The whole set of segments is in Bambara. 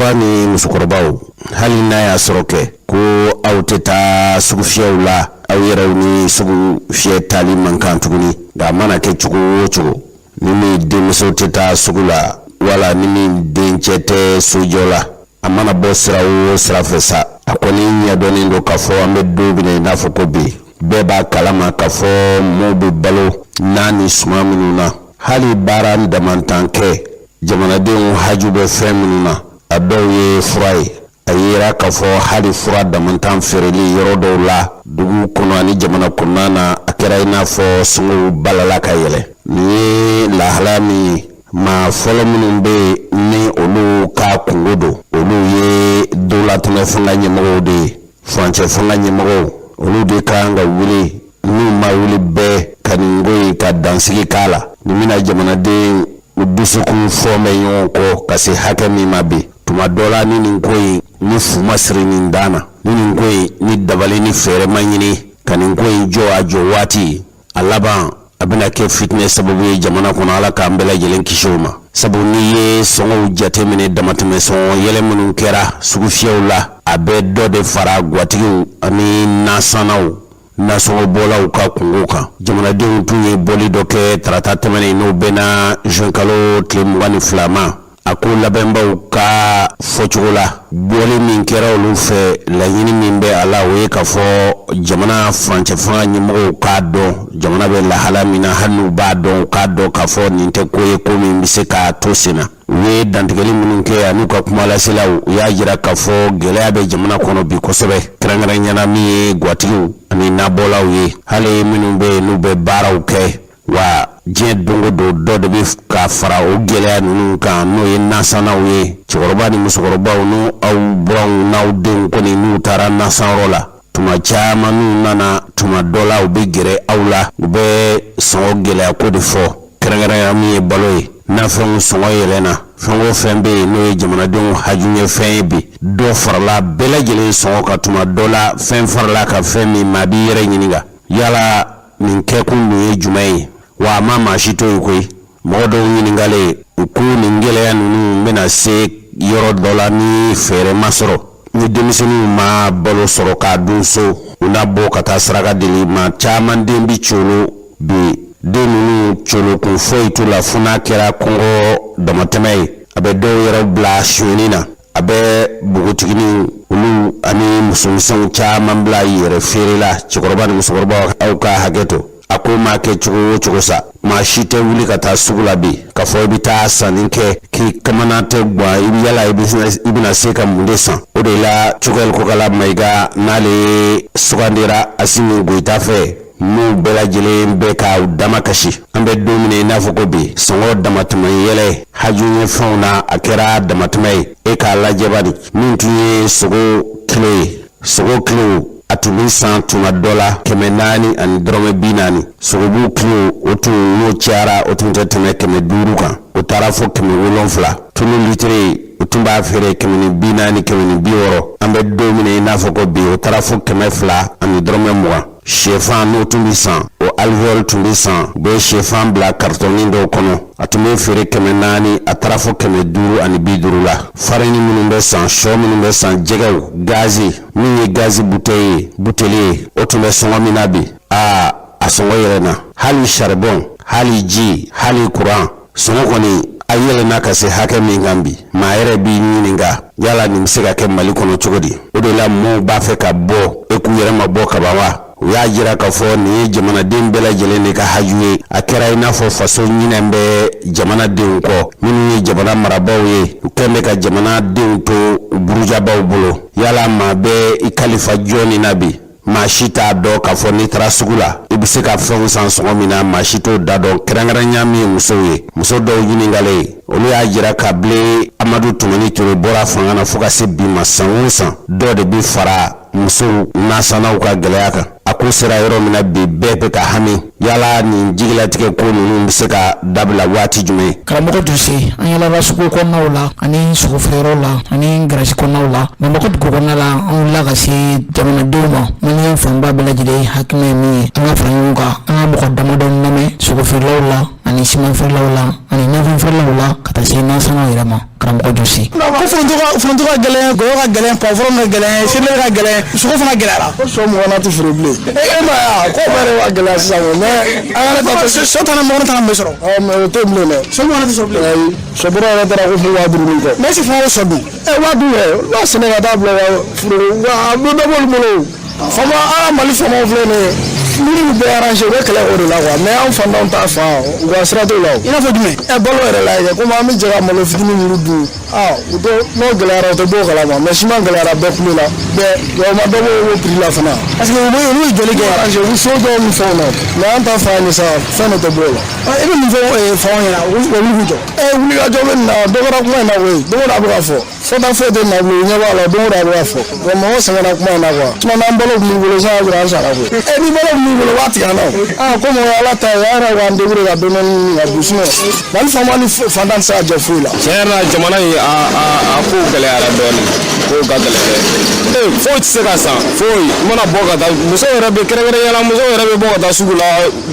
Cɛkɔrɔba ni musokɔrɔbaw, hali n'a y'a sɔrɔ kɛ ko aw tɛ taa sugufiyɛw la, aw yɛrɛw ni sugufiyɛ taali man kan tuguni, nka a mana kɛ cogo o cogo, ni min denmuso tɛ taa sugu la wala ni min dencɛ tɛ sojɔ la, a mana bɔ sira o sira fɛ sa, a kɔni ɲɛdɔnnen don k'a fɔ an bɛ don min na i n'a fɔ ko bi, bɛɛ b'a kalama k'a fɔ mɔɔw bɛ balo na ni suman minnu na, hali baara damantan kɛ jamanadenw haju bɛ fɛn minnu na, a dɔw ye fura ye. A yera k'a fɔ hali fura damantan feereli yɔrɔ dɔw la dugu kɔnɔ ani jamana kɔnɔna na, a kɛra i n'a fɔ sɔngɔw balala ka yɛlɛ. Nin ye lahala min ye, maa fɔlɔ minnu bɛ yen ni olu ka kunko don, olu ye donlatɛmɛ fanga ɲɛmɔgɔw de ye. Furancɛ fanga ɲɛmɔgɔw, olu de ka kan ka wuli. N'u ma wuli bɛɛ ka nin ko in ka dansigi k'a la, nin bɛna jamanaden dusukun fɔ bɛ ɲɔgɔn kɔ ka se hakɛ min ma bi. Tuma dɔ la, ni nin ko in ni fu ma siri nin dan na, ni nin ko in ni dabali ni fɛɛrɛ ma ɲini ka nin ko in jɔ a jɔ waati, a laban a bɛna kɛ fitinɛ sababu ye jamana kɔnɔ. Ala k'an bɛɛ lajɛlen kisi o ma. Sabu n'i ye sɔngɔw jateminɛ, damatɛmɛ sɔngɔ yɛlɛ minnu kɛra sugufiyɛw la, a bɛ dɔ de fara gwatigiw ani nasannaw, nasɔngɔbɔlaw ka kunko kan. Jamanadenw tun ye bɔli dɔ kɛ tarata tɛmɛnen, n'o bɛnna juin kalo tile 22 ma. A ko labɛnbaw ka fɔcogo la, bɔli min kɛra olu fɛ, laɲini min bɛ a la, o ye k'a fɔ jamana furancɛ fanga ɲɛmɔgɔw k'a dɔn jamana bɛ lahala min na. Hali n'u b'a dɔn, u k'a dɔn k'a fɔ nin tɛ ko ye ko min bɛ se k'a to sen na. U ye dantigɛli minnu kɛ an'u ka kumalaselaw, u y'a jira k'a fɔ gɛlɛya bɛ jamana kɔnɔ bi kosɛbɛ, kɛrɛnkɛrɛnyana min ye gwatigiw ani nabɔlaw ye, hali minnu bɛ yen n'u bɛ baaraw kɛ. Wa diɲɛ don o don, dɔ de bɛ ka fara o gɛlɛya ninnu kan, n'o ye nasannaw ye. Cɛkɔrɔba ni musokɔrɔbaw, n'u aw buranw n'aw denw kɔni, n'u taara nasanyɔrɔ la, tuma caman n'u nana, tuma dɔ la u bɛ gɛrɛ aw la, u bɛ sɔngɔ gɛlɛya ko de fɔ, kɛrɛnkɛrɛnya min ye balo ye. Nafɛnw sɔngɔ yɛlɛnna. Fɛn o fɛn bɛ yen n'o ye jamanadenw haju ye fɛn ye bi, dɔ farala bɛɛ lajɛlen sɔngɔ kan. Tuma dɔ la, fɛn farala ka fɛn min, maa b'i yɛrɛ ɲininka yala nin kɛkun dun ye jumɛn ye? Wa a ma maa si to yen koyi. Mɔgɔ dɔw ɲininkalen, u ko nin gɛlɛya ninnu bɛna se yɔrɔ dɔ la ni fɛɛrɛ ma sɔrɔ, ni denmisɛnninw ma balo sɔrɔ k'a dun so, u na bɔ ka taa saraka deli. Maa caman den bi colo bi. Den ninnu colokun foyi t'u la fo n'a kɛra kɔngɔ damatɛmɛ ye. A bɛ dɔw yɛrɛ bila sonyɛni na, a bɛ npogotiginin olu ani musomisɛnw caman bila yɛrɛ feere la. Cɛkɔrɔba ni musokɔrɔba, aw ka hakɛ to. A ko maa kɛ cogo o cogo sa, maa si tɛ wuli ka taa sugu la bi k'a fɔ i bɛ taa sanni kɛ k'i kamana tɛ gan. I bɛ yala i bɛna se ka mun de san? O de la, Choguel Kokalla Maïga, n'ale sugandira Assimi Goïta fɛ, n'u bɛɛ lajɛlen bɛ k'u dama kasi, an bɛ don min i n'a fɔ ko bi, sɔngɔ damatɛmɛ yɛlɛ haju ye fɛnw na, a kɛra damatɛmɛ ye. E k'a lajɛ bani, min tun ye sogo kilo ye, sogo kilo a tun bɛ san tuma dɔ la 440. Sogobu kilo, o tun n'o cayara, o tun tɛ tɛmɛ 500 kan, o taara fo 700. Tulu litiri, u tun b'a feere 140, 160. An bɛ don min i n'a fɔ ko bi, o taara fo 220. Shɛfan, n'o tun bɛ san, o alvéole tun bɛ san, u bɛ shɛfan bila karitɔnin dɔw kɔnɔ, a tun bɛ feere 400, a taara fo 550 la. Farini minnu bɛ san, shɔ minnu bɛ san, jɛgɛw, gazi min ye gazi buteli ye, buteli ye, o tun bɛ sɔngɔ min na bi, aa, a sɔngɔ yɛlɛnna. Hali saribɔn, hali ji, hali kuran sɔngɔ kɔni a yɛlɛnna ka se hakɛ min kan bi, maa yɛrɛ b'i ɲininka yala nin bɛ se ka kɛ Mali kɔnɔ cogo di? O de la, mɔɔw b'a fɛ ka bɔ e k'u yɛrɛ ma bɔ kaban wa. U y'a jira k'a fɔ nin ye jamanaden bɛɛ lajɛlen de ka haju ye. A kɛra i n'a fɔ faso ɲinɛ bɛ jamanadenw kɔ. Minnu ye jamana marabaaw ye, u kɛn bɛ ka jamanadenw to burujabaw bolo. Yala maa bɛ i kalifa jɔnni na bi? Maa si t'a dɔn k'a fɔ n'i taara sugu la, i bɛ se ka fɛnw san sɔngɔ min na. Maa si t'o da dɔn, kɛrɛnkɛrɛnya min ye musow ye. Muso dɔw ɲininkalen, olu y'a jira kabini Amadu Tumani Ture bɔra fanga na fo ka se bi ma, san o san dɔ de bɛ fara musow nasanaw ka gɛlɛya kan. A ko sera yɔrɔ min na bi, bɛɛ bɛ ka hami yala nin jigilatigɛ ko ninnu bɛ se ka dabila waati jumɛn? Karamɔgɔ Duse, an yalala sugu kɔnɔnaw la ani sogofeereyɔrɔ la ani garasi kɔnɔnaw la Bamakɔ dugu kɔnɔna la. An wulila ka se jamanadenw ma. Maliyɛn fanba bɛɛ lajɛlen hakilina ye min ye, an ka fara ɲɔgɔn kan, an ka mɔgɔ damadɔ lamɛn sogofeerelaw la. ani siman feerelaw la ani nafɛn feerelaw la ka taa se nasɔngɔ yɛrɛ ma karamɔgɔ Jose. Ko foronto ka gɛlɛn, gɔyɔ ka gɛlɛn, poivron ka gɛlɛn, céleri ka gɛlɛn, sogo fana gɛlɛyara. Ko sɔ 20 na tɛ feere bilen. E ma ye ko bɛɛ de b'a gɛlɛya sisan mais an ka ne ta sɔ tan na 20 tan na bɛ sɔrɔ. Mais o tɛ yen bilen dɛ. Sɔ 20 tɛ sɔrɔ bilen. Ayi, sɔ bɔrɔ yɛrɛ taara ko fo 5000 ni kɔ. Mais est-ce que fana bɛ sɔ dun? 5000 yɛrɛ, olu b'a sɛnɛ ka taa bila ka foro wa a bɛ dɔ b'olu bolo. Faama, an ka Mali faamaw filɛ nin ye, minnu bɛɛ arrangé, u bɛ kɛlɛ o de la quoi, mais anw fantanw t'a fan, u ka sira t'o la o. I n'a fɔ jumɛn? Balo yɛrɛ la kɛ, komi an bɛ jɛ ka malo fitinin minnu dun, u tɛ n'o gɛlɛyara u tɛ bɔ o kalama, mais siman gɛlɛyara bɛɛ kulo la, bɛɛ wa ma dɔ bɔ o prix la fana. Parce que olu ye joli kɛ? Arrangé, u bɛ so dɔw ni fɛnw na, mais an ta fan ye sa, fɛn dɔ tɛ bɔ o la. E bɛ mun fɔ faamaw ɲɛna u wuli k'u jɔ? Wulikajɔ bɛ nin na, dɔ kɛra kuma in na koyi, don o don a bɛ ka fɔ. Fɔta foyi tɛ na bilen, u ɲɛ b'a la, don o don a bɛ ka fɔ. Wa mɔgɔ sɛgɛnna kuma in na quoi. Sinon n'an balo tun b'i bolo sisan y'a sɔrɔ an sara koyi. Ni balo tun b'i bolo, u b'a tigɛ an na o. Komi o ye Ala ta ye, an yɛrɛ k'an débrouiller ka dɔɔni dɔɔni ka dun, sinon Mali faama ni fantan tɛ se ka jɛ foyi la. Tiɲɛ yɛrɛ la, jamana in a kow gɛlɛyara dɔɔnin, kow ka gɛlɛn dɛ. Foyi tɛ se ka san, foyi. I mana bɔ ka taa, musow yɛrɛ bɛ kɛrɛnkɛrɛnnenya la, musow yɛrɛ bɛ bɔ ka taa sugu la,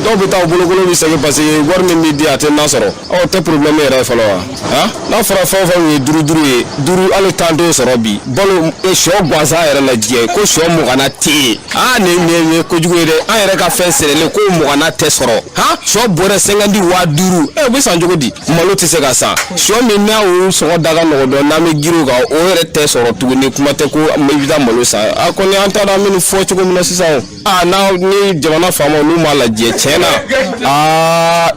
dɔw bɛ taa u bolokolo bɛ segin parce que wari min bɛ di a tɛ nan sɔrɔ. O tɛ problème yɛrɛ ye fɔlɔ wa? N'a fɔra fɛn o fɛn ye 5 5 ye, 5 hali 10 t'o sɔrɔ bi. Balo sɔ gansan yɛrɛ la diɲɛ ko sɔ 20 tɛ yen. Nin ye kojugu ye dɛ. An yɛrɛ ka fɛn sɛnɛlen ko 20 tɛ sɔrɔ. Sɔ bɔrɛ 50 5000. O bɛ san cogo di? Malo tɛ se ka san. Sɔ min n'a o sɔngɔ da ka nɔgɔn dɔɔnin, n'an bɛ girin o kan, o yɛrɛ tɛ sɔrɔ tuguni. Kuma tɛ ko i bɛ taa malo san. A kɔni an t'a dɔn an bɛ nin fɔ cogo min na sisan o. N'a ni jamana faamaw n'u m'a lajɛ tiɲɛ na,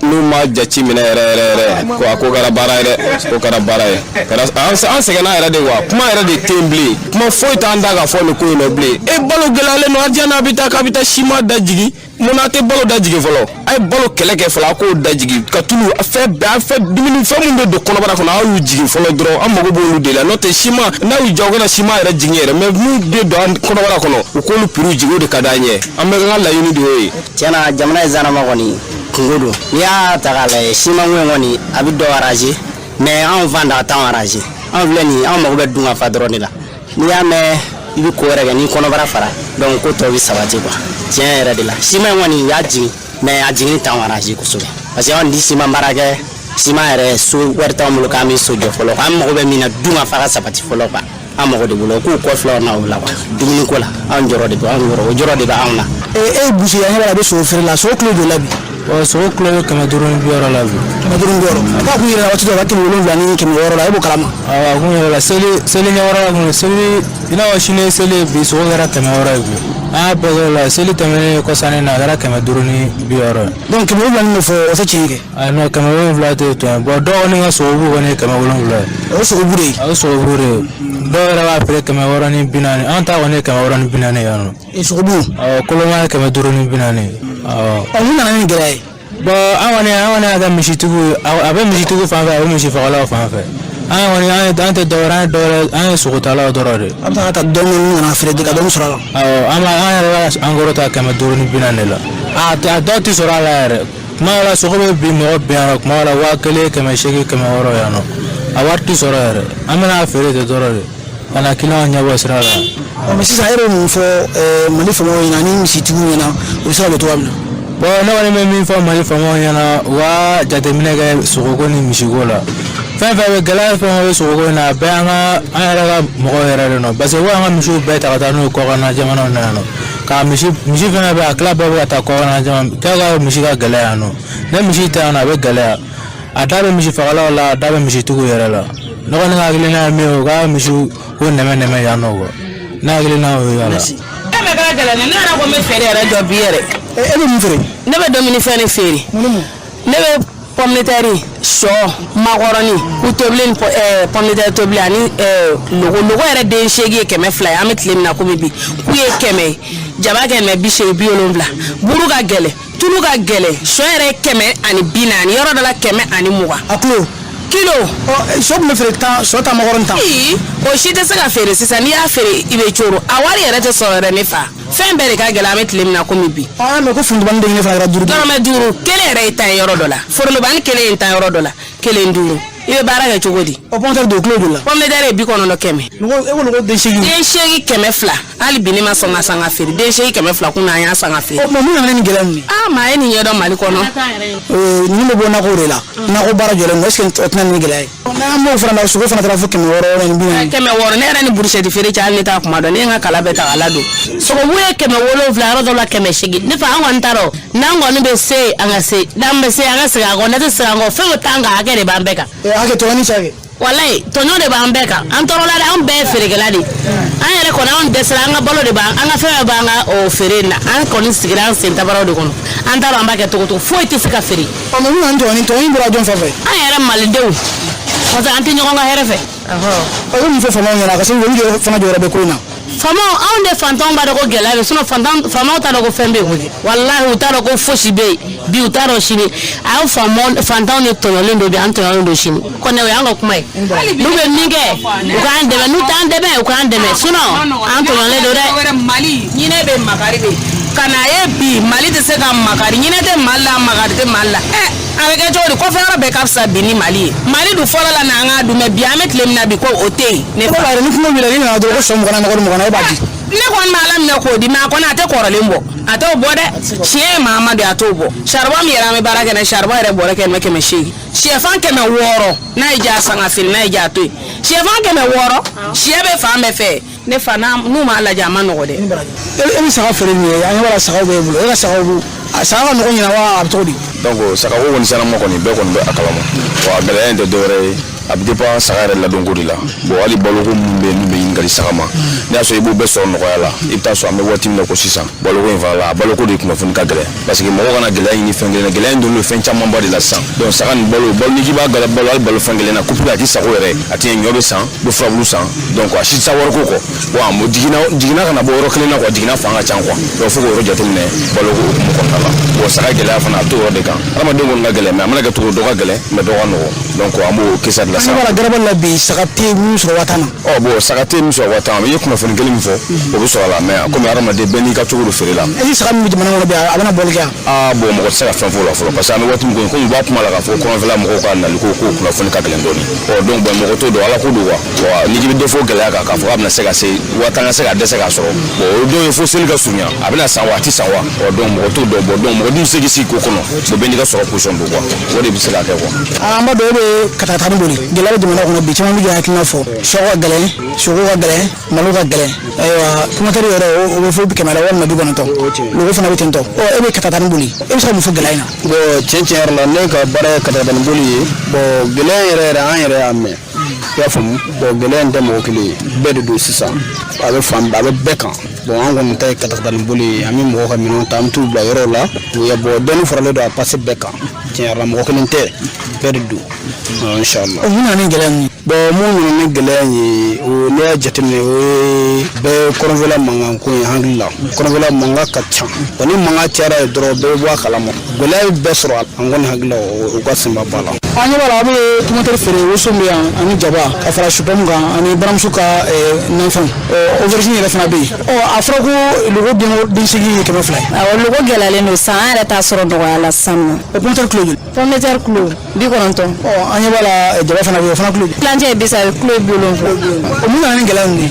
n'u m'a jate minɛ yɛrɛ yɛrɛ yɛrɛ, ko a ko kɛra baara ye dɛ, ko kɛra baara ye. An sɛgɛnna yɛrɛ de wa, kuma yɛrɛ de tɛ yen bilen, kuma foyi t'an da ka fɔ nin ko in na bilen. Balo gɛlɛyalen don, a diya n'a bɛ taa k'a bɛ taa siman dajigin, munna a tɛ balo dajigin fɔlɔ? A ye balo kɛlɛ kɛ fɔlɔ, a k'o dajigin ka tulu fɛn bɛɛ, fɛn dumuni fɛn minnu bɛ don kɔnɔbara kɔnɔ, aw y'u jigin fɔlɔ dɔrɔn, an mago b'olu de la. N'o tɛ siman, n'a y'u diya u kana siman yɛrɛ jigin yɛrɛ, mais min bɛ don an kɔnɔbara kɔnɔ, u k'olu prix jigin, o de ka d'an ye. An bɛ an ka laɲini de y'o ye. Tiɲɛna, jamana ye zanama kɔni kungo don. N'i y'a ta k'a lajɛ, simanko in kɔni a bɛ dɔ arranger, mais anw fan a t'anw arranger. Anw filɛ nin ye, anw mago bɛ dun ka fa dɔrɔn de la. N'i y'a mɛn i bɛ ko wɛrɛ kɛ, n'i kɔnɔbara fara, donc ko tɔ bɛ sabati quoi. Tiɲɛ yɛrɛ de la, siman in kɔni u y'a jigin, mais a jiginni t'anw arranger kosɛbɛ, parce que anw ti siman baara kɛ, siman yɛrɛ so wari t'anw bolo k'an bɛ so jɔ fɔlɔ. An mago bɛ min na, dun ka fa ka sabati fɔlɔ quoi. An mago de bolo, k'u kɔ filaw na o la quoi. Dumuni ko la, anw jɔrɔ de bɛ anw jɔrɔ, o jɔrɔ de bɛ anw na. E ye busu ye, an ɲɛ b'a la a bɛ sogo feere la, sogo kilo joli la bi? Sogo kilo bɛ 560 la bi. 560. K'a kun yɛlɛnna waati dɔ la 700 ni 600 la, e b'o kalama? Awɔ, a kun yɛlɛla seli ɲɛkɔrɔ la kun, seli i n'a fɔ sini ye seli ye bi, sogo kɛra 600 ye bi. An y'a bɛɛ kɛ o la, seli tɛmɛnen kɔsannin na, a kɛra 560 ye. Donc 700 min bɛ fɔ, o tɛ tiɲɛ kɛ? Ayi non, 700 tɛ tiɲɛ. Bon, dɔw kɔni ka sogobu kɔni ye 700 ye. O ye sogobu de ye? O ye sogobu de ye. Dɔw yɛrɛ b'a feere 640, an ta kɔni ye 640 yan nɔ. Sogobu? Awɔ, koloma ye 540. Awɔ. Mun nana ni gɛlɛya ye? Bon, an kɔni y'a kɛ misitigiw ye, a bɛ misitigiw fan fɛ, a bɛ misi fagalaw fan fɛ. An kɔni an tɛ dɔwɛrɛ, an ye dɔwɛrɛ, an ye sogotalaw dɔrɔn de. A bɛ taa ka taa dɔɔnin dɔɔnin ka na feere ka dɔɔnin sɔrɔ a la. Awɔ, an yɛrɛ b'a an kɔrɔ ta 540 de la. A dɔw tɛ sɔrɔ a la yɛrɛ. Tuma dɔ la sogo bɛ bin mɔgɔ bin yan nɔ, tuma dɔ la 1000, 800, 600 yan nɔ. A wari tɛ sɔrɔ yɛrɛ. An bɛna feere ten dɔrɔn de. Ka na kiliyanw ɲɛbɔ sira la. Mais sisan e bɛ mun fɔ Mali faamaw ɲɛna ani misitigiw ɲɛna, u bɛ se ka jɔ cogoya min na? Bon, ne kɔni bɛ min fɔ Mali faamaw ɲɛna, u ka jateminɛ kɛ sogoko ni misiko la. Fɛn fɛn bɛ gɛlɛya, fɛn fɛn bɛ sogoko in na, a bɛɛ an ka an yɛrɛ ka mɔgɔw yɛrɛ de nɔ, parce que u y'an ka misiw bɛɛ ta ka taa n'u ye kɔkanna jamanaw na yan nɔ. Ka misi fɛn bɛ a tila bɛɛ bɛ ka taa kɔkanna jamana, k'a ka misi ka gɛlɛya yan nɔ. Ne misi tɛ yan nɔ, a bɛ gɛlɛya. A da bɛ misi fagalaw la, a da bɛ misitigiw yɛrɛ la. Ne kɔni ka hakilina ye min ye, u ka misiw ko nɛmɛ nɛmɛ yan nɔ quoi. Ne hakilina y'o ye a la. E bɛ k'a gɛlɛn ne yɛrɛ ko n bɛ feere yɛrɛ jɔ bi yɛrɛ. E bɛ mun feere? Ne bɛ dumunifɛn de feere. Ne bɛ pomme de terre, sɔ, makɔrɔni, u tobilen ni pomme de terre tobilen ani logo yɛrɛ den 8 ye 200 ye, an bɛ tile min na komi bi. Ku ye 100 ye, jaba 180, 70. Buru ka gɛlɛn, tulu ka gɛlɛn, sɔ yɛrɛ ye 140, yɔrɔ dɔ la 120. A kilo? Kilo. Sɔ tun bɛ feere 10, sɔ ta makɔrɔni 10. Ii, o si tɛ se ka feere sisan, n'i y'a feere i bɛ coro, a wari yɛrɛ tɛ sɔrɔ yɛrɛ ne fa. Fɛn bɛɛ de ka gɛlɛn, an bɛ tile min na komi bi. Mais ko forontobanin den kelen fana kɛra 5. Dɔrɔmɛ 5, kelen yɛrɛ ye 10 ye yɔrɔ dɔ la, forontobanin kelen ye 10 yɔrɔ dɔ la, kelen 5. I bɛ baara kɛ cogo di? O pomme de terre don kilo joli la? Pomme de terre ye 90 100. E ko loko den 8. Den 8 200. Hali bi ne ma sɔn ka san ka feere. Den 8 200 kun na an y'a san ka feere. O tuma mun nana ni nin gɛlɛya ninnu ye? Ah, maa ye nin ɲɛdɔn Mali kɔnɔ. Ninnu bɛ bɔ nakɔw de la. Nakɔ baara jɔlen don, est ce que o tɛna ni gɛlɛya ye? N'an b'o fana na, sogo fana taara fo 640. 600. Ne yɛrɛ ni burushɛti feere cɛ, hali ne t'a kuma dɔn. Ne ye n ka kala bɛɛ ta k'a ladon. Sogobu ye 700, yɔrɔ dɔw la 800. Ne fa, an kɔni t'a dɔn n'an kɔni bɛ se, an ka se, n'an bɛ se, an ka segin an kɔ, n'an tɛ segin an kɔ, fɛn o t'an kan, hakɛ de b'an bɛɛ kan. Hakɛ tɔɲɔ ni cɛ. Walayi, tɔɲɔ de b'an bɛɛ kan. An tɔɔrɔla dɛ, anw bɛɛ ye feerekɛla de ye. An yɛrɛ kɔni, anw dɛsɛra, an ka balo de b'an, an ka fɛn bɛɛ b'an ka o feere in na. An kɔni sigira an sen tabaraw de kɔnɔ. An t'a dɔn an b'a kɛ cogo cogo, foyi tɛ se ka feere. Ɔ, mais mun nana ni tɔɲɔ tɔɲɔ bɔra jɔn fan fɛ? An yɛrɛ malidenw, parce que an tɛ ɲɔgɔn ka hɛrɛ fɛ. O bɛ mun fɔ faamaw ɲɛna ka se olu fana jɔyɔrɔ bɛ ko in na? Faamaw, anw de fantanw b'a dɔn ko gɛlɛya bɛ, sinon fantan faamaw t'a dɔn ko fɛn bɛ yen koyi. Walahi, u t'a dɔn ko fosi bɛ yen bi, u t'a dɔn sini. Aw faamaw, fantanw de tɔɲɔlen don bi, an tɔɲɔlen don sini. Kɔni o y'an ka kuma ye. N'u bɛ min kɛ, u k'an dɛmɛ, n'u t'an dɛmɛ, u k'an dɛmɛ, sinon an tɔɲɔlen don dɛ. Mali ɲinɛ bɛ makari bɛ ka na ye bi, Mali tɛ se ka makari, ɲinɛ tɛ Mali la, makari tɛ Mali la. A bɛ kɛ cogo di? Kɔfɛ yɔrɔ bɛɛ ka fisa bi ni Mali ye. Mali dun fɔlɔ la n'an k'a dun, mɛ bi an bɛ tile min na bi, ko o tɛ yen. Ne fa yɛrɛ, ni kuma wulila, ni nana dɔrɔn ko sɔ 20 na makɔrɔni 20 na, e b'a di. Ne kɔni b'a la minɛ k'o di, mɛ a kɔni a tɛ kɔrɔlen bɔ, a t'o bɔ dɛ. Tiɲɛ ye Mahamadu, a t'o bɔ. Saribɔn min yɛrɛ an bɛ baara kɛ n'a ye, saribɔn yɛrɛ bɔrɛ 800, sɛfan 600, n'a ye ja san ka feere, n'a ye ja to yen. Sɛfan 600, sɛ bɛ fan bɛɛ fɛ. Ne fa, n'u m'a lajɛ, a ma nɔgɔ dɛ. E bɛ saga feere min ye, an ɲɛ b'a la sagaw b'e bolo, e ka sagaw b'u saga ka nɔgɔ ɲina wa, a bɛ cogo di? Donc sagako kɔni sirama kɔni, bɛɛ kɔni bɛ a kalama. Wa a gɛlɛya in tɛ dɔwɛrɛ ye, a bɛ dépend saga yɛrɛ ladonko de la. Bon, hali baloko minnu bɛ yen n'u bɛ ɲini ka di saga ma, n'i y'a sɔrɔ i b'o bɛɛ sɔrɔ nɔgɔya la, i bɛ taa sɔrɔ an bɛ waati min na ko sisan, baloko in fana la, a baloko de kunnafoni ka gɛlɛn, parce que mɔgɔ kana gɛlɛya ɲini fɛn kelen na. Gɛlɛya in donnen don fɛn camanba de la sisan. Donc saga ni balo balo, n'i k'i b'a balo, hali balo fɛn kelen na ko pour que a k'i sago yɛrɛ, a tɛ ɲɛ. Ɲɔ bɛ san, i bɛ furabulu san, donc a si tɛ taa wariko kɔ. Bon, jiginna kana bɔ yɔrɔ kelen na quoi, jiginna fan ka ca quoi. Donc fo k'o yɔrɔ jateminɛ baloko hukumu kɔnɔna la. Bon, saga gɛlɛya fana a t'o yɔrɔ de kan. Hadamaden kɔni ka gɛlɛn, mais a mana kɛ cogo, dɔ ka gɛlɛn, mais dɔ ka nɔgɔ. Donc an b'o kisa de la sa. An b'a la garabali la bi, saga tɛ min sɔrɔ 10,000 na. Ɔ bon, saga tɛ min sɔrɔ 10,000, i ye kunnafoni kelen min fɔ, o bɛ sɔrɔ a la, mais komi hadamaden bɛɛ n'i ka cogo don feere la. Est-ce que saga min bɛ jamana kɔnɔ bi, a bɛna bɔli kɛ yan? Aa bon, mɔgɔ tɛ se ka fɛn fɔ o la fɔlɔ, parce que an bɛ waati min komi u b'a kuma la k'a fɔ kɔrɔnfɛla mɔgɔw ka nali ko kunnafoni ka gɛlɛn dɔɔni. Ɔ donc bon, mɔgɔ t'o dɔn, Ala ko don quoi. Wa n'i k'i bɛ dɔ fɔ gɛlɛya kan k'a fɔ k'a bɛna se ka se 10,000 ka se ka dɛsɛ k'a sɔrɔ, bon o dɔw ye fo seli ka surunya, a bɛna san wa, a tɛ san wa. Ɔ donc mɔgɔ t'o dɔn. Bon donc mɔgɔ dun tɛ se k'i sigi k'o kɔnɔ. Bon, bɛɛ n'i ka sɔrɔ position don quoi, o de bɛ se ka kɛ quoi. An b'a dɔn e bɛ katakatanin boli, gɛlɛya bɛ jamana kɔnɔ bi, caman bɛ k'i hakilina fɔ. Sɔ ka gɛlɛn, sogo ka gɛlɛn, malo ka gɛlɛn. Ayiwa, kumatɛri yɛrɛ o bɛ fo 100 la walima 90, logo fana bɛ ten tɔ. Ɔ, e bɛ katakatanin boli, e bɛ se ka mun fɔ gɛlɛya in na? Bon, tiɲɛ yɛrɛ la, ne ka baara ye katakatanin boli ye. Bon, gɛlɛya yɛrɛ yɛrɛ, an yɛrɛ y'a mɛn, i y'a faamu. Bon, gɛlɛya in tɛ mɔgɔ kelen ye, bɛɛ de don sisan, a bɛ fan a bɛ bɛɛ kan. Bon, an kɔni ta ye katakatanin boli ye, an bɛ mɔgɔw ka minɛnw ta, an bɛ t'u bila yɔrɔw la. Bon, dɔnni faralen don a pase bɛɛ kan, tiɲɛ yɛrɛ la, mɔgɔ kelen tɛ, bɛɛ de don, inshallah. Mun nana ni gɛlɛya in ye? Bon, mun nana ni gɛlɛya in ye, o ne y'a jateminɛ, o ye bɛɛ kɔrɔnfɛla mankan ko ye. Hakili la, kɔrɔnfɛla mankan ka ca. Bon, ni mankan cayara yen dɔrɔn, bɛɛ bɛ bɔ a kalama, gɛlɛya bɛ bɛɛ sɔrɔ. An kɔni hakili la, o ka senba b'a la. An ɲɛ b'a la, a bɛ tomati feere, woso bɛ yan ani jaba ka fara supɔmu kan ani baramuso ka nafɛnw, aubergine yɛrɛ fana bɛ yen. Ɔ, a fɔra ko logo den 8 ye 200 ye. Awɔ, logo gɛlɛyalen don sisan, an yɛrɛ t'a sɔrɔ nɔgɔya la sisan nɔ. O pomme de terre kilo joli? Pomme de terre kilo 90. Ɔ, an ɲɛ b'a la jaba fana bɛ yen, o fana kilo joli? Tilancɛ ye 30, kilo ye 70. O mun nana ni gɛlɛya ninnu ye?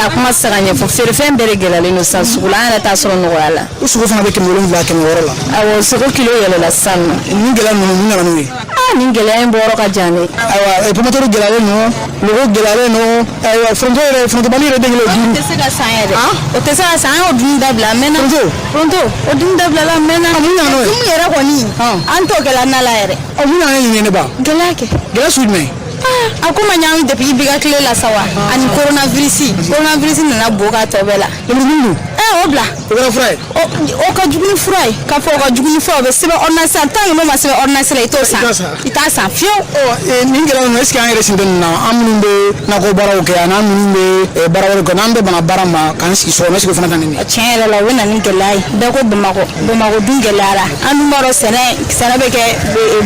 A kuma tɛ se ka ɲɛfɔ, feerefɛn bɛɛ de gɛlɛyalen don sisan sugu la, an yɛrɛ t'a sɔrɔ nɔgɔya la. O sogo fana bɛ 700, 600 la. Awɔ, sogo kilo yɛlɛla sisan nɔ. Nin gɛlɛya ninnu, mun nana n'u ye? Aa, nin gɛlɛya in bɔyɔrɔ ka jan dɛ. Ayiwa, pomme de terre gɛlɛyalen don, logo gɛlɛyalen don. Ayiwa, foronto yɛrɛ, forontobali yɛrɛ den kelen 5. O tɛ se ka san yɛrɛ. O tɛ se ka san, an y'o dun dabila a mɛnna. Foronto, o dun dabila la a mɛnna. Mun nana n'o ye? Dumuni yɛrɛ kɔni, an t'o kɛla na la yɛrɛ. Ɔ, mun nana ni nin ye ne ba? Gɛlɛya kɛ. Gɛlɛya sugu jumɛn? A ko ma ɲagami depuis i bɛ ka tile la sa wa, ani coronavirus nana bo ka tɔ bɛɛ la. Lemurukumuni dun? O bila. O kɛra fura ye? O ka jugu ni fura ye, k'a fɔ o ka jugu ni fura ye, o bɛ sɛbɛn ordonnance la, tant que n'o ma sɛbɛn ordonnance la, i t'o san. I t'a san fiyewu. Ɔ, nin gɛlɛya ninnu, est ce que an yɛrɛ sen tɛ nin na? An minnu bɛ nakɔ baaraw kɛ ani an minnu bɛ baara wɛrɛw kɛ, n'an bɛɛ banna baara ma k'an sigi so kɔnɔ, est ce que o fana tɛ nin ye? Tiɲɛ yɛrɛ la, o bɛ na ni gɛlɛya ye. Bɛɛ ko Bamakɔ, Bamakɔ dun gɛlɛyara. An dun b'a dɔn sɛnɛ bɛ kɛ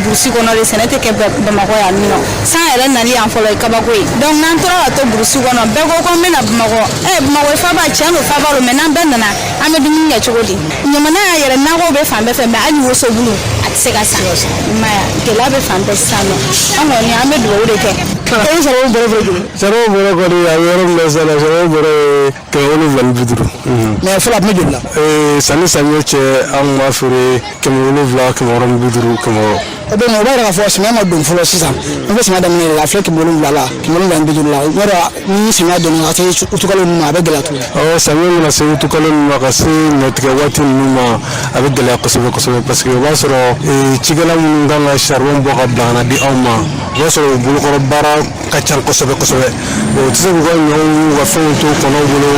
burusi kɔnɔ de, sɛnɛ tɛ kɛ Bamakɔ yan nɔ. San yɛrɛ nali yan fɔlɔ ye kabako ye. Donc n'an tora ka to burusi kɔnɔ, bɛɛ ko n bɛna Bamakɔ. Bamakɔ ye faba, tiɲɛ don faba don, mais n'an bɛɛ nana, an bɛ dumuni kɛ cogo di? Ɲamana y'a yɛrɛ, nakɔw bɛ fan bɛɛ fɛ, mais hali wosobulu a tɛ se ka san. I m'a ye wa, gɛlɛya bɛ fan bɛɛ sisan nɔ. An kɔni an bɛ dugawu de kɛ. E bɛ saribɔn bɔrɛ feere joli? Saribɔn bɔrɛ kɔni, a bɛ yɔrɔ min na sisan, saribɔn bɔrɛ ye 750. Mais fɔlɔ, a tun bɛ joli la? Sanni samiyɛ cɛ, an tun b'a feere 700, 650, 600. O donc o b'a yira k'a fɔ samiya ma don fɔlɔ sisan. An bɛ samiya daminɛ de la, a filɛ 700 la, 750 la. Yɔrɔ ni samiya donna ka se utukalo ninnu ma, a bɛ gɛlɛya tuguni. Awɔ, samiya mana se utukalo ninnu ma, ka se ɲɔtigɛ waati ninnu ma, a bɛ gɛlɛya kosɛbɛ kosɛbɛ, parce que o b'a sɔrɔ cikɛla minnu kan ka charbon bɔ ka bila ka na di anw ma, o b'a sɔrɔ u bolokɔrɔ baara ka ca kosɛbɛ kosɛbɛ. O tɛ se k'u ka ɲɔw n'u ka fɛnw to kɔnɔw bolo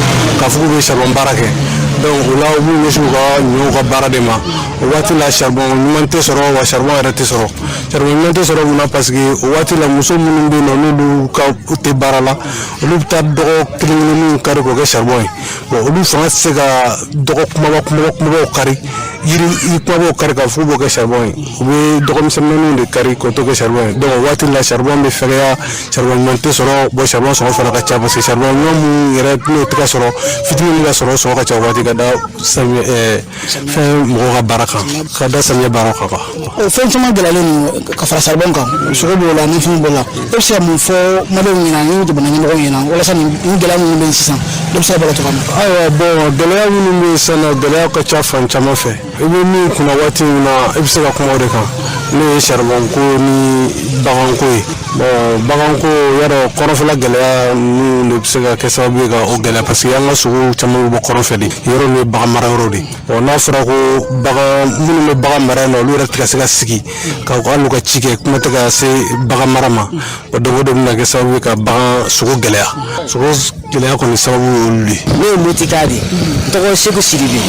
k'a fɔ k'u bɛ charbon baara kɛ. Donc o la, u b'u ɲɛsin u ka ɲɔw ka baara de ma. O waati la, charbon ɲuman tɛ sɔrɔ, wa charbon yɛrɛ tɛ sɔrɔ. Charbon ɲuman tɛ sɔrɔ mun na? Parce que o waati la, muso minnu bɛ yen nɔ, n'olu ka tɛ baara la, olu bɛ taa dɔgɔ kelen kelenninw kari k'o kɛ charbon ye. Bon, olu fanga tɛ se ka dɔgɔ kumaba kumaba kumabaw kari, yiri kumabaw kari k'a fɔ k'u b'o kɛ charbon ye. U bɛ dɔgɔ misɛnninw de kari k'o to kɛ charbon ye. Donc o waati la, charbon bɛ fɛgɛya, charbon ɲuman tɛ sɔrɔ. Bon, charbon sɔngɔ fana ka ca, parce que charbon ɲuman mun yɛrɛ n'o tɛ ka sɔrɔ, fitinin min ka sɔrɔ, sɔngɔ ka ca o waati, ka da samiyɛ fɛn mɔgɔw ka baara kan, ka da samiyɛ baara kan quoi. O fɛn caman gɛlɛyalen don ka fara saribɔn kan, sogo b'o la, ni fɛnw b'o la. E bɛ se ka mun fɔ maliyɛnw ɲɛna ni jamana ɲɛmɔgɔw ɲɛna walasa nin gɛlɛya minnu bɛ yen sisan, dɔ bɛ se ka bɔ a la cogoya min na? Ayiwa, bon, gɛlɛya minnu bɛ yen sisan nɔ, gɛlɛya ka ca fan caman fɛ. I bɛ min kunna waati min na, i bɛ se ka kuma o de kan, n'o ye saribɔn ko ni baganko ye. Bon, baganko yarɔ, kɔrɔnfɛla gɛlɛya ninnu de bɛ se ka kɛ sababu ye ka o gɛlɛya, parce que an ka sogow caman bɛ bɔ kɔrɔn fɛ de, yɔrɔ min ye bagan mara yɔrɔ de. Bon, n'a fɔra ko bagan minnu bɛ bagan mara yen nɔ, olu yɛrɛ tɛ ka se ka sigi ka hali u ka ci kɛ, kuma tɛ ka se bagan mara ma. Bon, donc o de bɛna kɛ sababu ye ka bagan sogo gɛlɛya. Sogo gɛlɛya kɔni sababu ye olu de ye. Ne ye Motika de ye, n tɔgɔ Seku Sidibe.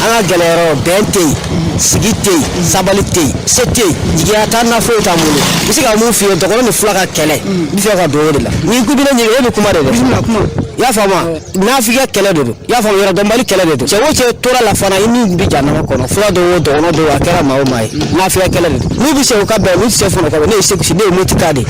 An ka gɛlɛyɔrɔ, bɛn tɛ yen, sigi tɛ yen, sabali tɛ yen, se tɛ yen, jigiya t'an na, foyi t'an bolo. N bɛ se ka mun f'i ye? Dɔgɔnɔ ni fula ka kɛlɛ, n bɛ fɛ ka don o de la. N'i ko i bɛ ne ɲininka, e bɛ kuma de dɛ. I y'a faamu wa? Nafigiya kɛlɛ de don, i y'a faamu? Yɔrɔdɔnbali kɛlɛ de don. Cɛ o cɛ tora la fana, i ni bɛ jahanama kɔnɔ. Fula dɔw o, dɔgɔnɔ dɔw, a kɛra maa o maa ye, nafigiya kɛlɛ de don. N'u bɛ se u ka bɛn, n'u tɛ se fana u ka bɛn. Ne ye Seku Si, ne ye Motika de ye,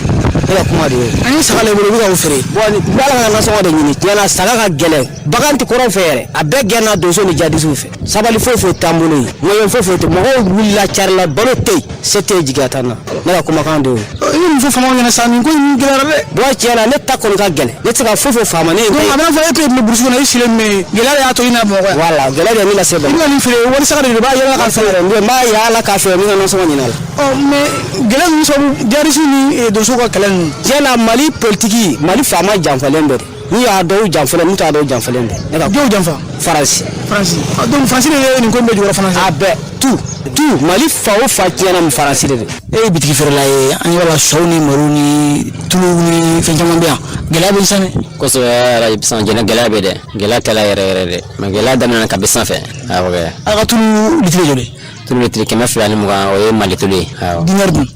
ne ka kuma de ye. An ye saga le bolo, u bɛ ka o feere. Bon, n bɛ Ala ka nasɔngɔ de ɲini. Tiɲɛ na, saga ka gɛlɛn, bagan tɛ kɔrɔn fɛ yɛrɛ, a bɛɛ gɛnna donso ni jadisiw fɛ. Sabali foyi foyi t'an bolo yen, ŋɛɲɛ foyi foyi tɛ. Mɔgɔw wulila, carila, balo tɛ yen, se tɛ yen, jigiya t'an na. Ne ka kumakan de y'o ye. I bɛ mun fɔ faamaw ɲɛna sisan? Nin ko in gɛlɛyara dɛ. Bon, tiɲɛ na, ne ta kɔni ka gɛlɛn, ne tɛ se ka foyi foyi faama ne ye. Donc a bɛ n'a fɔ e tun bɛ burusi kɔnɔ, i sigilen bɛ yen, gɛlɛya de y'a to i na Bamakɔ yan. Voilà, gɛlɛya de ye ne lase I Bamakɔ. bɛ ka nin feere, wali saga de don, i b'a yala ka feere. N b'a yaala k'a feere, n bɛ ka nasɔngɔ ɲini a la. Ɔ, mais gɛlɛya ninnu sababu, jihadisi ni donsow ka kɛlɛ ninnu. Tiɲɛ na, Mali politiki, Mali faama janfalen bɛ de. N'u y'a dɔw janfalen, n'u t'a dɔw janfalen bɛ. Ne ka Jɔnw janfa? Faransi. Faransi. Donc Faransi de ye nin ko in bɛɛ jukɔrɔ fana. A bɛɛ, tout tout, Mali fa o fa tiɲɛna, Faransi de don. E ye bitigi feerela ye, an ɲɛ b'a la, sɔw ni malo ni tulu ni fɛn caman bɛ yan. Gɛlɛya bɛ sisan dɛ. Kosɛbɛ, alaji sisan jɛnɛ, gɛlɛya bɛ dɛ, gɛlɛya kɛla yɛrɛ yɛrɛ dɛ, mais gɛlɛya daminɛna kabi sanfɛ, awɔ kɛ. A ka tulu litiri joli? Tulu litiri 220, o ye Mali tulu ye, awɔ. Dinɛri dun?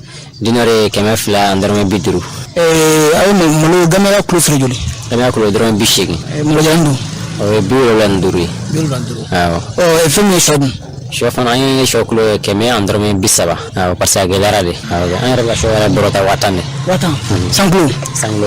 Dinɛri ye 250. A ye malo gamaya kulo feere joli? Gamaya kulo 80. Malo jalan dun? O ye 75 ye. 75. Awɔ. Ɔ, fɛn min ye sɔ dun? Sɔ fana, an ye sɔ kulo ye 130, awɔ, parce que a gɛlɛyara de, awɔ. An yɛrɛ bɛ ka sɔ yɛrɛ bɔrɔ ta 10 000 de. 10 000? San kulo? San kulo.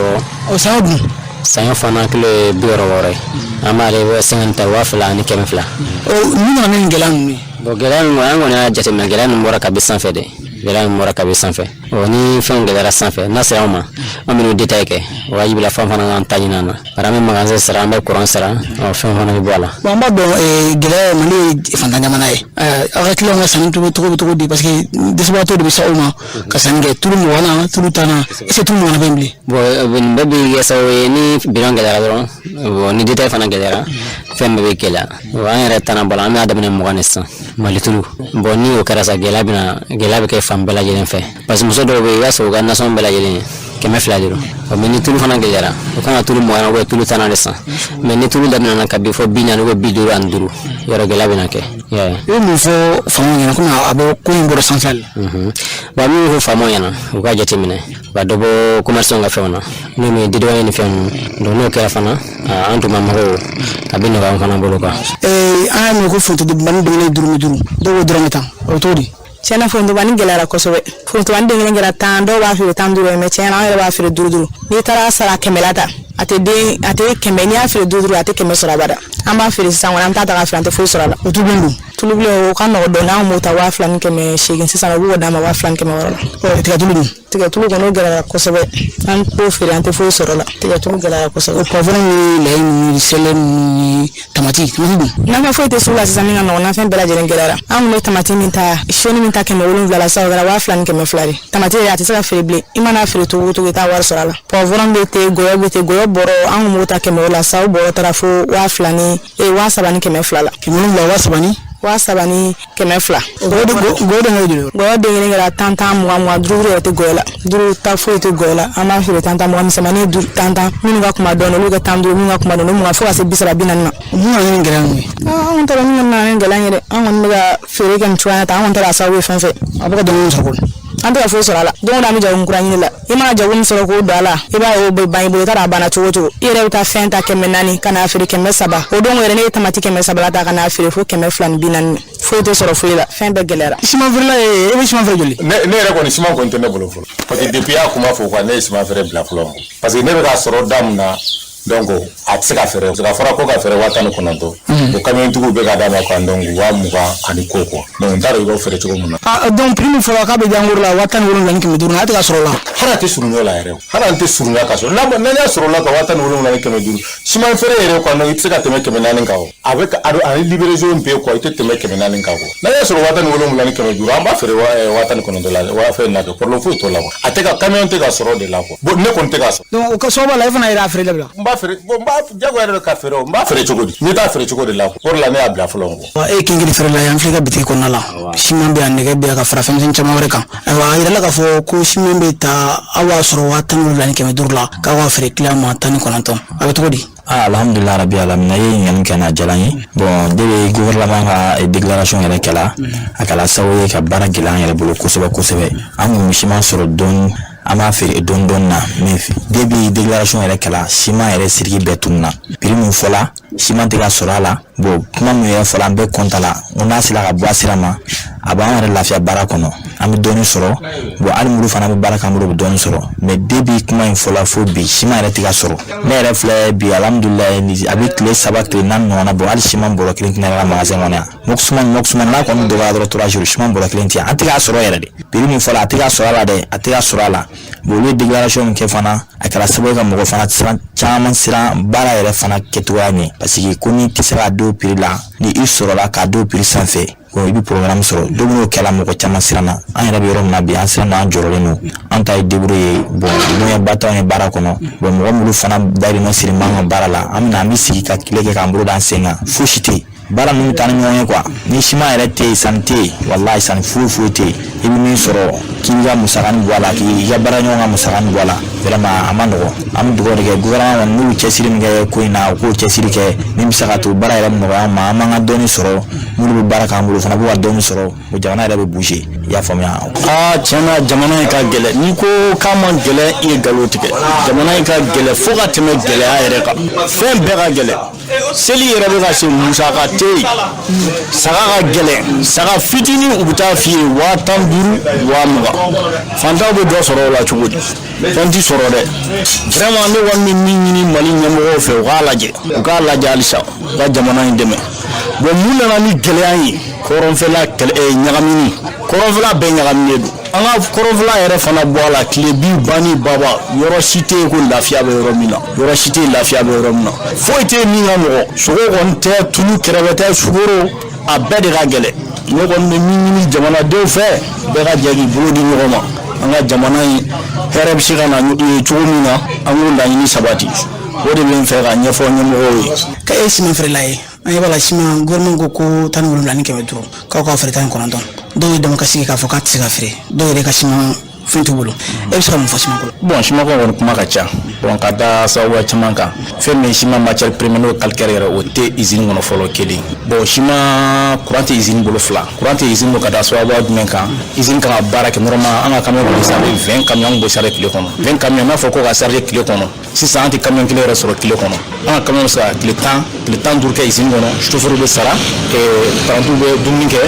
Ɔ, saɲɔ dun? Saɲɔ fana kilo ye 66 ye. An b'ale 50 ta 2200. Ɔ, mun nana ni nin gɛlɛya ninnu ye? Bon, gɛlɛya ninnu, an kɔni y'a jateminɛ, gɛlɛya ninnu bɔra kabi sanfɛ de, gɛlɛya ninnu bɔra kabi sanfɛ. Ɔ, ni fɛnw gɛlɛyara sanfɛ, n'a sera anw ma, an bɛn'o détail kɛ, wajibi la fɛn fana k'an ta ɲini an na, bari an bɛ magasin sara, an bɛ courant sara, ɔ, fɛn fana bɛ bɔ a la. Bon, an b'a dɔn gɛlɛya, Mali ye fantan jamana ye. Aw ka clients ka sanni cogo cogo bɛ cogo di? Parce que dɛsɛbagatɔw de bɛ se aw ma ka sanni kɛ, tulu 20 na, tulu 10 na, est ce que tulu 20 na bɛ yen bilen? Bon, nin bɛɛ bɛ kɛ sababu ye, ni bidon gɛlɛyara dɔrɔn, bon, ni détail fana gɛlɛyara, fɛn bɛɛ bɛ gɛlɛya. An yɛrɛ tana bɔ la, an b'a daminɛ 20 de sisan, Mali tulu. Bon, ni o kɛra sa, gɛlɛya bɛ na, gɛlɛya bɛ kɛ fan bɛɛ lajɛlen fɛ, parce que muso dɔw bɛ yen, i b'a sɔrɔ u ka nasɔngɔ bɛɛ lajɛlen ye 200 de don. Ɔ, mais ni tulu fana gɛlɛyara, u kan ka tulu 20 ou bien tulu 10 de san, mais ni tulu daminɛna ka bin fɔ 40 ou bien 55, yɔrɔ gɛlɛya bɛ na kɛ. I bɛ mun fɔ faamaw ɲɛna, komi a bɔ ko in bɔra sanfɛ la? Bon, min fɔ faamaw ɲɛna, u ka jateminɛ, u ka dɔ bɔ commerçant ka fɛnw na, n'o ye dédouane ni fɛn ninnu. Donc n'o kɛra fana, an tun ma mɔgɔw, a bɛ nɔgɔya an fana bolo quoi. An y'a mɛn ko forontobani den kelen 5 5, dɔw ko 10 %, o bɛ cogo di? Tiɲɛna, forontobani gɛlɛyara kosɛbɛ. Forontobani den kelen kɛra 10, dɔw b'a feere 15 ye, mais tiɲɛna, an yɛrɛ b'a feere 5 5. N'i taara sara 100 la ta, a tɛ den, a tɛ 100, n'i y'a feere 5 5, a tɛ 100 sɔrɔ abada. An b'a feere sisan kɔni, an bɛ taa ta k'a feere, an tɛ foyi sɔrɔ a la. O tulu dun? Tulubilen o ka nɔgɔ dɔɔni, an b'o ta 2800, sisan u b'o d'an ma 2600 la. Tigatulu dun? Tigatulu kɔni o gɛlɛyara kosɛbɛ, an b'o feere, an tɛ foyi sɔrɔ la, tigatulu gɛlɛyara kosɛbɛ. Poivron ni layi ni céleri ni tamati, tamati dun? Nafɛn foyi tɛ sugu la sisan min ka nɔgɔn, nafɛn bɛɛ lajɛlen gɛlɛyara. An tun bɛ tamati min ta, siyɔni min ta 700 la, sisan o kɛra 2200 de. Tamati yɛrɛ a tɛ se ka feere bilen, i mana feere cogo o cogo i t'a wari sɔrɔ a la. Poivron bɛ ten, gɔyɔ bɛ ten, gɔyɔ bɔrɔ an tun b'o ta 700 la, sisan o bɔrɔ taara fo 2000 ni 3200 la. 700, 3000 ni? 3200. Gɔyɔ den kelen joli? Gɔyɔ den kelen kɛra 10 10, 20 20, duuru yɛrɛ tɛ gɔyɔ la, duuru ta foyi tɛ gɔyɔ la. An b'a feere 10 10, 20, misɛnmanin duuru 10 10, minnu ka kunba dɔɔnin olu kɛ 15, minnu ka kunba dɔɔnin 20, fo ka se 30 40 ma. Mun nana ni gɛlɛya ninnu ye? An kɔni t'a dɔn min nana ni gɛlɛya ye dɛ, an kɔni bɛ ka feere kɛ nin cogoya in na tan, an kɔni t'a dɔn a sababu ye fɛn fɛn. A bɛ ka dɔɔnin sɔrɔ kɔni? An tɛ ka foyi sɔrɔ a la, don o don an bɛ jago kura ɲini la, i mana jago min sɔrɔ k'o don a la, i b'a ye o bɛ ban i bolo, i t'a dɔn a banna cogo o cogo. I yɛrɛ bɛ taa fɛn ta 400 ka n'a feere 300, o don yɛrɛ ne ye tamati 300 la ta ka n'a feere fo 240, foyi tɛ sɔrɔ foyi la, fɛn bɛɛ gɛlɛyara. Siman feerela ye, e bɛ siman feere joli? Ne yɛrɛ kɔni, siman kɔni tɛ ne bolo fɔlɔ, parce que depuis y'a kuma fɔ quoi, ne ye siman feere bila fɔlɔ, parce que ne bɛ k'a sɔrɔ da mun na, donc a tɛ se ka feere, parce que a fɔra ko ka feere 19,000, o kamiyɔntigiw bɛ ka d'a ma quoi, donc 20,000 ani ko quoi, donc n t'a dɔn i b'o feere cogo min na. Ah, donc prix min fɔra k'a bɛ diyankoro la 17,500, a tɛ ka sɔrɔ o la? Hali a tɛ surunya la yɛrɛ, hali an tɛ surunya ka sɔrɔ n'a y'a sɔrɔ la ka 17,500, siman feere yɛrɛ quoi, donc i tɛ se ka tɛmɛ 400 kan o, a bɛ ani livraison bɛɛ quoi, i tɛ tɛmɛ 400 kan quoi. N'a y'a sɔrɔ 17,500, an b'a feere 19,000 la, waa fɛn na kɛ problème foyi t'o la quoi, a tɛ ka camion tɛ ka sɔrɔ de la quoi, bon ne kɔni tɛ ka sɔrɔ. Donc o ka sababu la e fana yɛrɛ y'a feere dabila? N b'a feere, bon n b'a jagoya yɛrɛ ka feere o, n b'a feere cogo di? N t'a feere cogo de la quoi, o de la ne y'a bila fɔlɔ quoi. E ye kenkeri feerela ye, an filɛ ka bitigi kɔnɔna la, siman bɛ yan, nɛgɛ bɛ yan, ka fara fɛnmisɛn caman wɛrɛ kan. Ayiwa, a yirala k'a fɔ ko siman bɛ ta, aw b'a sɔrɔ 17,500 la, k'aw b'a feere kiliyan ma 19, a bɛ cogo di? Ah, alhamdulillah rabbi alamin, i ye ɲininkali kɛ n na, a diyara n ye. Bon, depuis gouvernement ka déclaration yɛrɛ kɛla, a kɛla sababu ye ka baara gɛlɛya an yɛrɛ bolo kosɛbɛ kosɛbɛ. An kun bɛ siman sɔrɔ dɔɔni, an b'a feere dɔɔni dɔɔni na, mais depuis déclaration yɛrɛ kɛla, siman yɛrɛ siriki bɛɛ tununna. Prix min fɔla, siman tɛ ka sɔrɔ a la. Bon, kuma min yɛrɛ fɔla, an bɛɛ kɔnta la, n ko n'a sera ka bɔ a sira ma, a b'an yɛrɛ lafiya baara kɔnɔ, an bɛ dɔɔni sɔrɔ. Bon, hali muru fana bɛ baara k'an bolo, u bɛ dɔɔni sɔrɔ, mais depuis kuma in fɔla fo bi, siman yɛrɛ tɛ ka sɔrɔ. Ne yɛrɛ filɛ bi, alhamdulilayi, a bɛ tile 3 tile 4 ɲɔgɔnna bɔ, hali siman bɔrɔ kelen tɛna ka magasin kɔnɔ yan. Mɔkusuman n'a kɔni dɔgɔyara dɔrɔn 3 jours, siman bɔrɔ kelen tɛ yan, an tɛ k'a sɔrɔ yɛrɛ de. Prix min fɔla, a tɛ ka sɔrɔ a la dɛ, a tɛ ka sɔrɔ a la. Bon, olu ye déclaration min kɛ fana, a kɛra sababu ye ka mɔgɔ fana siran caman, siran baara yɛrɛ fana kɛcogoya ɲɛ, parce que ko n'i tɛ se k'a don prix la, ni i sɔrɔla k'a don prix sanfɛ, bon, i bɛ programme sɔrɔ. Don n'o kɛla, mɔgɔ caman siranna. An yɛrɛ bɛ yɔrɔ min na bi, an siranna, an jɔrɔlen don, an ta ye débrouille ye. Bon, moyen ba t'anw ye baara kɔnɔ. Bon, mɔgɔ minnu fana dayirimɛ siri b'an ka baara la, an bɛna an bɛ sigi ka tile kɛ k'an bolo d'an sen kan, fosi tɛ yen. Baara ninnu taa ni ɲɔgɔn ye quoi, ni siman yɛrɛ tɛ yen, sanni tɛ yen, walahi sanni foyi foyi tɛ yen. I bɛ min sɔrɔ, k'i b'i ka musaka nin bɔ a la, k'i ka baara ɲɔgɔn ka musaka nin bɔ a la, vraiment a ma nɔgɔn. An bɛ dugawu de kɛ gouvernement kɔni, n'u cɛsiri min kɛ ko in na, u k'o cɛsiri kɛ min bɛ se ka to baara yɛrɛ bɛ nɔgɔya an ma, an b'an ka dɔɔni sɔrɔ, minnu bɛ baara k'an bolo fana b'u ka dɔɔni sɔrɔ, o jamana yɛrɛ bɛ bouger, i y'a faamuya. Aa, tiɲɛ na, jamana in ka gɛlɛn. N'i ko k'a man gɛlɛn, i ye nkalon tigɛ. Jamana in ka gɛlɛn fo ka tɛmɛ gɛlɛya yɛrɛ kan, fɛn bɛɛ ka gɛlɛn. Seli yɛrɛ bɛ ka se, musaka tɛ yen, saga ka gɛlɛn, saga fitinin u bɛ taa f'i ye 15,000, 20,000. Fantanw bɛ dɔ sɔrɔ o la cogo di? Fɛn ti sɔrɔ dɛ. Vraiment, ne kɔni bɛ min ɲini Mali ɲɛmɔgɔw fɛ, u k'a lajɛ, u k'a lajɛ halisa, u ka jamana in dɛmɛ. Bon, mun nana ni gɛlɛya ye? Kɔrɔnfɛla kɛlɛ ɲagamini, kɔrɔnfɛla bɛɛ ɲagaminen don. An ka kɔrɔnfɛla yɛrɛ fana bɔ a la, tile bi banni baba, yɔrɔ si tɛ yen ko lafiya bɛ yɔrɔ min na, yɔrɔ si tɛ yen lafiya bɛ yɔrɔ min na, foyi tɛ yen min ka nɔgɔn. Sogo kɔni tɛ, tulu kɛrɛfɛ tɛ, sukaro, a bɛɛ de ka gɛlɛn. Ne kɔni bɛ min ɲini jamanadenw fɛ, bɛɛ ka jɛ k'i bolo di ɲɔgɔn ma, an ka jamana in hɛrɛ bɛ se ka na cogo min na, an k'o laɲini sabati. O de bɛ n fɛ ka ɲɛfɔ ɲɛmɔgɔw ye. Ka e siman feerela ye, an ɲɛ b'a la, siman gouvernement ko ko 17,500, k'aw k'a feere 19. Dɔw ye damakasi k'a fɔ k'a tɛ se ka feere, dɔw yɛrɛ ka siman fɛn t'u bolo. E bɛ se ka mun fɔ siman ko la? Bon, siman ko kɔni kuma ka ca. Bon, ka da sababuya caman kan, fɛn min siman matière première, n'o calcaire yɛrɛ, o tɛ usine kɔnɔ fɔlɔ, kelen. Bon, siman courant tɛ usine bolo, fila, courant tɛ usine bolo. Ka da sababuya jumɛn kan? Usine kan ka baara kɛ normalement, an ka camion bɛ charger 20 camion, an bɛ charger tile kɔnɔ 20 camion. N'a fɔ ko ka charger tile kɔnɔ, sisan an tɛ camion kelen yɛrɛ sɔrɔ tile kɔnɔ. An ka camion bɛ se ka tile 10, tile 15 kɛ usine kɔnɔ, chauffeur bɛ sara, parantiw bɛ dumuni kɛ,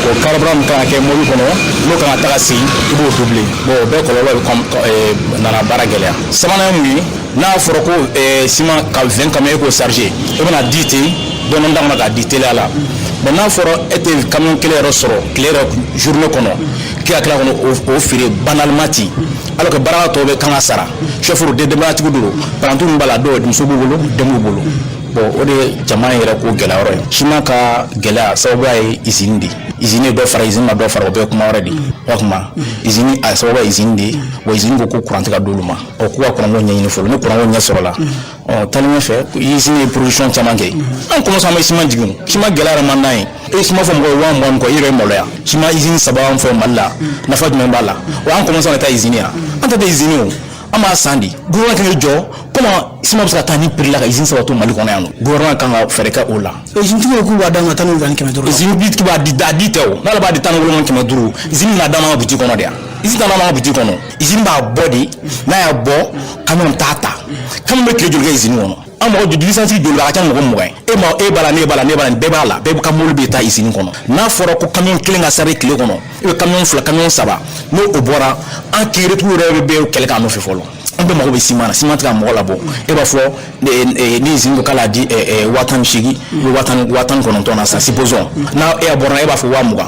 o carburant min kan ka kɛ mobili kɔnɔ, n'o kan ka taga segin, i b'o doubler. Bon, o bɛɛ kɔlɔlɔ bɛ nana baara gɛlɛya. Sabanan ye mun ye? N'a fɔra ko siman ka 20 camion e k'o charger, e bɛna di ten. Dɔɔni d'a kɔnɔ k'a di teliya la. Bon, n'a fɔra e tɛ camion kelen yɛrɛ sɔrɔ tile yɛrɛ, journée kɔnɔ, k'i ka tila kɔnɔ o feere banalement ten, alors que baara tɔw bɛ kan ka sara, chauffeur de, denbayatigiw don, parantiw b'a la, dɔw muso b'u bolo, den b'u bolo. Bon, o de ye jama yɛrɛ ko gɛlɛya yɔrɔ ye. Siman ka gɛlɛya sababuya ye usine de ye. Usine ye dɔ fara, usine ma dɔ fara, o bɛɛ ye kuma wɛrɛ de ye. O tuma usine a sababu ye usine de ye. Bon, usine ko ko courant tɛ ka d'olu ma. Ɔ, k'u ka courant ko ɲɛɲini fɔlɔ. Ni courant ko ɲɛ sɔrɔla, ɔ, taalen ɲɛfɛ, usine ye production caman kɛ. An commence, an bɛ siman jigin. Siman gɛlɛya yɛrɛ man d'an ye. E ye siman fɔ mɔgɔ ye 20 000 kɔ, i yɛrɛ ye maloya. Siman usine saba an fɛ Mali la, nafa jumɛn b'a la? Wa an commence ka taa usine yan, an tɛ taa usine, o an b'a san di. Gouvernement kan k'i jɔ, comment siman bɛ se ka taa ni prix la ka usine saba to Mali kɔnɔ yan nɔ? Gouvernement kan ka fɛɛrɛ kɛ o la. Usine tigiw k'u b'a d'an ma 17 500. Usine bi b'a di, a di tɛ o. N'ale b'a di 17 500, usine bɛna d'an ma boutique kɔnɔ de yan. Usine t'an ma boutique kɔnɔ, usine b'a bɔ de. N'a y'a bɔ, camion t'a ta. Camion bɛ tile joli kɛ usine kɔnɔ? An mɔgɔ joli, licence joli, a ka ca ni mɔgɔ 20 ye. E ma, e b'a la, ne b'a la, ne b'a la, nin bɛɛ b'a la, bɛɛ ka mobili bɛ taa usine kɔnɔ. N'a fɔra ko camion kelen ka sari tile kɔnɔ, e bɛ camion fila, camion saba, n'o o bɔra, an kiiritigiw yɛrɛ bɛ kɛlɛ k'an nɔfɛ fɔlɔ. An bɛɛ mago bɛ siman na, siman tɛ ka mɔgɔ labɔ. E b'a fɔ ni usine ko k'ale y'a di 18 000 ou 19 000 na sisan, supposons, n'a e bɔra, e b'a fɔ 20 000.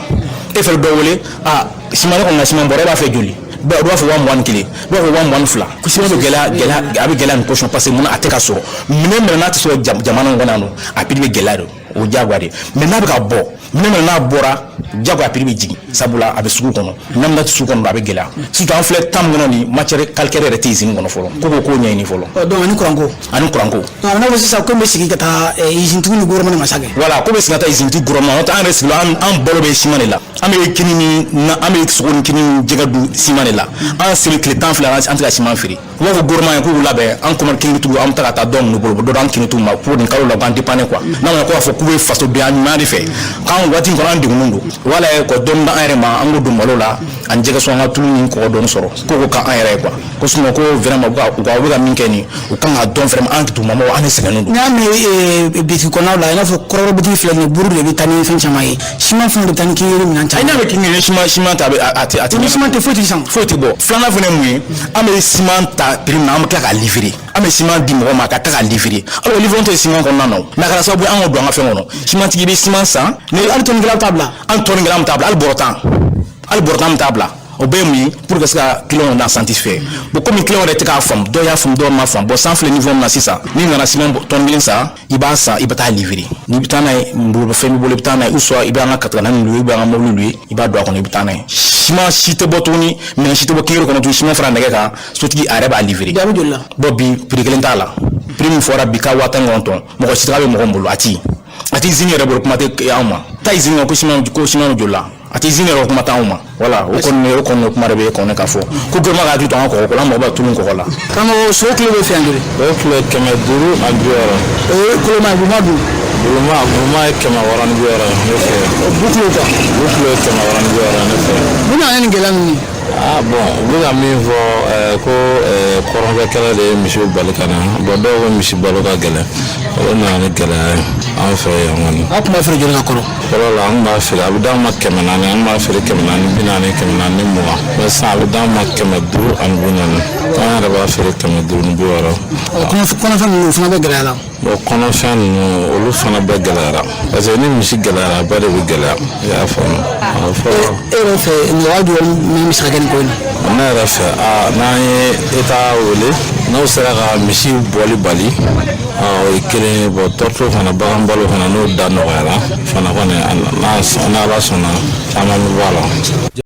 E fɛnɛ dɔ wele, a siman ne kɔni ka siman bɔra, e b'a fɛ joli? Dɔw b'a fɔ 21 000, dɔw b'a fɔ 22 000. Ko siman bɛ gɛlɛya, gɛlɛya, a bɛ gɛlɛya nin kosɔn, parce que munna a tɛ ka sɔrɔ? Minɛn minɛ n'a tɛ sɔrɔ jamana in kɔnɔ yan nɔ, a prix bɛ gɛlɛya de, o diyagoya de. Mais n'a bɛ ka bɔ, minɛn minɛ n'a bɔra, diyagoya a prix bɛ jigin, sabula a bɛ sugu kɔnɔ. Minɛn min tɛ sugu kɔnɔ, a bɛ gɛlɛya. Surtout an filɛ temps min kɔnɔ nin, matière calcaire yɛrɛ tɛ usine kɔnɔ fɔlɔ, ko k'o ɲɛɲini fɔlɔ. Donc ani courant ko. Ani courant ko. Donc a bɛ n'a fɔ sisan ko n bɛ segin ka taa usine tigiw ni gouvernement ma sa kɛ. Voilà, ko bɛ segin ka taa usine tigi gouvernement, n'o tɛ an yɛrɛ sigilen, an balo bɛ siman de la. An bɛ kini ni na, an bɛ sogo ni kini ni jɛgɛ dun siman de la. An seli tile 12, an tɛ ka siman feere. U b'a fɔ gouvernement ye k'u labɛn, an kɔmɔ kinitigiw, an bɛ taa ka taa dɔ ninnu bolo, dɔ d'an kinitigiw ma pour nin kalo la, k'an dépanner quoi. N'a ma ko k'a fɔ k'u bɛ fasodenya ɲuman de fɛ, k'an waati in kɔnɔ an degunnen don, wala ka dɔɔni d'an yɛrɛ ma, an k'o don malo la ani jɛgɛ sɔn, an ka tulu ni kɔgɔ dɔɔni sɔrɔ, ko k'an yɛrɛ ye quoi. Ko sinon ko vraiment u bɛ ka min kɛ nin, u kan k'a dɔn vraiment an dugumamɔgɔw, an de sɛgɛnnen don. N'i y'a mɛn bitigi kɔnɔnaw la, i n'a fɔ kɔrɔbɔrɔ bitigi filɛ nin ye, buru de bɛ taa ni fɛn caman ye, siman fɛnw de bɛ taa ni keninge minɛn caman. N'a bɛ keninge, siman ta, a tɛ a tɛ. Ni siman tɛ, foyi tɛ san. Foyi tɛ bɔ. Filanan fana ye mun ye? An bɛ siman ta prix min na, an bɛ tila k'a livrer. An bɛ siman di mɔgɔ ma ka tila k'a livrer, alors livraison tɛ siman kɔnɔna na o. Mais a kɛra sababu ye an k'o don an ka fɛn kɔnɔ. Simantigi bɛ siman san. Ni hali tɔnnikɛlaw t'a bila. An tɔnnikɛla t'a bila, hali bɔrɔ tan, hali bɔrɔ tan t'a bila. O bɛɛ ye mun ye? Pour que se ka client na satisfait. Bon, komi client yɛrɛ tɛ k'a faamu, dɔw y'a faamu, dɔw ma faamu. Bon, san filɛ niveau min na sisan, n'i nana siman tɔni kelen san, i b'a san, i bɛ taa livrer. N'i bɛ taa n'a ye, fɛn b'i bolo, i bɛ taa n'a ye, ou soit i bɛ an ka katakanin louer, ou bien an ka mobili louer, i b'a don a kɔnɔ, i bɛ taa n'a ye. Siman si tɛ bɔ tuguni, minɛn si tɛ bɔ kinkeré kɔnɔ tuguni, siman fara nɛgɛ kan, sotigi a yɛrɛ b'a livrer. Bi a bɛ joli la? Bon, bi prix kelen t'a la. Prix min fɔra bi ka 19 000, mɔgɔ si tɛ bɛ mɔgɔ min bolo, a ti usine yɛrɛ bolo, kuma tɛ anw ma. Taa usine kɔnɔ, ko siman bɛ joli la? A tɛ usine yɛrɛ, kuma t'anw ma. Voilà, o kɔni kuma de bɛ kɔni k'a fɔ ko gouvernement ka hakili to an ka kɔgɔ ko la, an mago bɛ tulu ni kɔgɔ la. Karamɔgɔ, sogo kilo bɛ fɛ yan joli? O kilo 560. O ye koloma ye, buluma dun? Buluma ye 660 ye ne fɛ. O bu kilo quoi? Bu kilo ye 660 ne fɛ. Mun nana ni gɛlɛya ninnu ye? Ah bon, u bɛ ka min fɔ ko kɔrɔnfɛ kɛlɛ de ye misiw bali ka na. Bon, dɔw ko misi balo ka gɛlɛn, o de nana ni gɛlɛya ye an fɛ yan kɔni. Aw tun b'a feere joli ka kɔrɔ? Fɔlɔ la, an tun b'a feere, a bɛ d'an ma 400, an b'a feere 440, 420. Mais sisan a bɛ d'an ma 540, an yɛrɛ b'a feere 560. Kɔnɔfɛn ninnu, o fana bɛ gɛlɛya la? Bon, kɔnɔfɛn ninnu, olu fana bɛɛ gɛlɛyara, parce que ni misi gɛlɛyara, a bɛɛ de bɛ gɛlɛya, i y'a faamu. Fɔlɔ. E yɛrɛ fɛ, nɔgɔya jumɛn min bɛ se ka kɛ nin ko in na? Ne yɛrɛ fɛ, aa, n'an ye État wele, n'aw sera ka misi bɔli bali, o ye kelen ye. Bon, tɔrɔtɔ fana, bagan balo fana, n'o da nɔgɔyara fana kɔni, n'Ala sɔnna, caman bɛ bɔ a la.